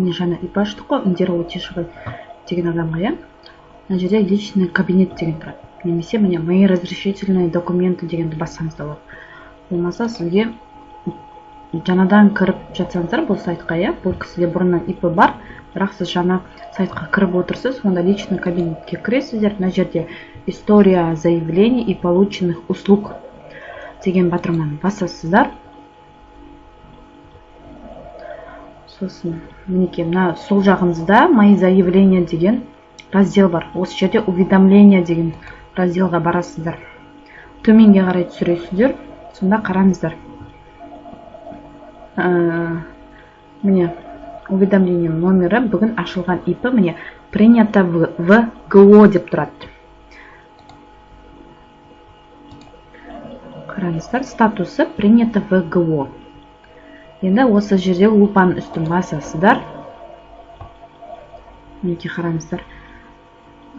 Міне, жаңа ИП аштық қой Индира Утешева деген адамға, иә. Мына жерде «Личный кабинет» деген тұрады немесе, міне, «Мои разрешительные документы» дегенді бассаңыз да болады. Болмаса сізге жаңадан кіріп жатсаңыздар бұл сайтқа, иә, бұл кісіде бұрыннан ИП бар, бірақ сіз жаңа сайтқа кіріп отырсыз, онда личный кабинетке кіресіздер. Мына жерде «История заявлений и полученных услуг» деген батырманы басасыздар. Сосын, мінекей, мына сол жағыңызда «Мои заявления» деген раздел бар. Осы жерде «Уведомления» деген разделға барасыздар, төменге қарай түсіресіздер. Сонда қараңыздар, міне, уведомление номері, бүгін ашылған ИП, міне, «Принято в ГО» деп тұрады. Қараңыздар, статусы «Принято в ГО». Енді осы жерде лупаның үстін басасыздар. Мінекей, қараңыздар,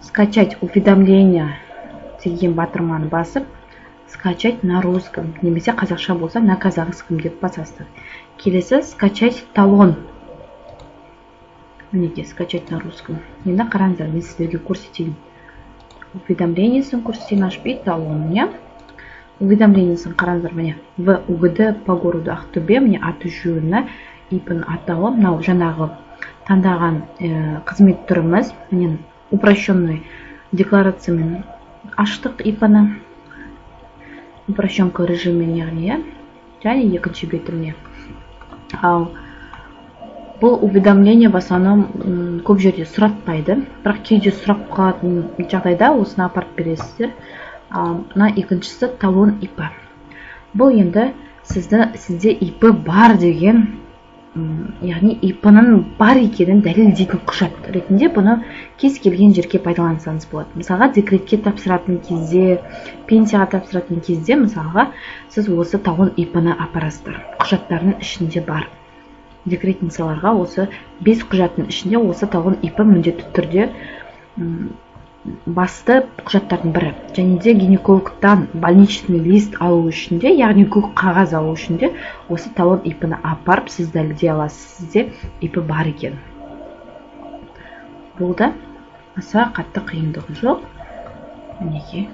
«Скачать уведомление» деген батырманы басып, «Скачать на русском» немесе қазақша болса, «На казахском» деп басасыздар. Келесі «Скачать талон». Мінекей, «Скачать на русском». Енді қараңыздар, мен сіздерге көрсетейін, уведомлениесін көрсетейін ашып и талонын, иә. Уведомлениесін қараңыздар, міне, «В УГД по городу Ақтөбе», міне, аты жөні, ИП-ның атауы, мынау жаңағы таңдаған қызмет түріміз. Міне, упрощенный декларациямен аштық ИП-ны, упрощенка режиммен, яғни, иә. Және екінші беті, міне. Ал бұл уведомление в основном көп жерде сұратпайды, бірақ кейде сұрап қалатын жағдайда осыны апарып бересіздер. Ал мына екіншісі талон ИП. Бұл енді сізде ИП бар деген, яғни ИП-ның бар екенін дәлелдейтін құжат ретінде бұны кез келген жерге пайдалансаңыз болады. Мысалға, декретке тапсыратын кезде, пенсияға тапсыратын кезде, мысалға, сіз осы талон ИП-ны апарасыздар. Құжаттардың ішінде бар. Декретницаларға осы бес құжаттың ішінде осы талон ИП міндетті түрде басты құжаттардың бірі. Және де гинекологтан больничный лист алу үшін де, яғни көк қағаз алу үшін де осы талон ИП-ны апарып, сіз дәлелдей аласыз сізде ИП бар екен. Бұл да аса қатты қиындығы жоқ, мінекей.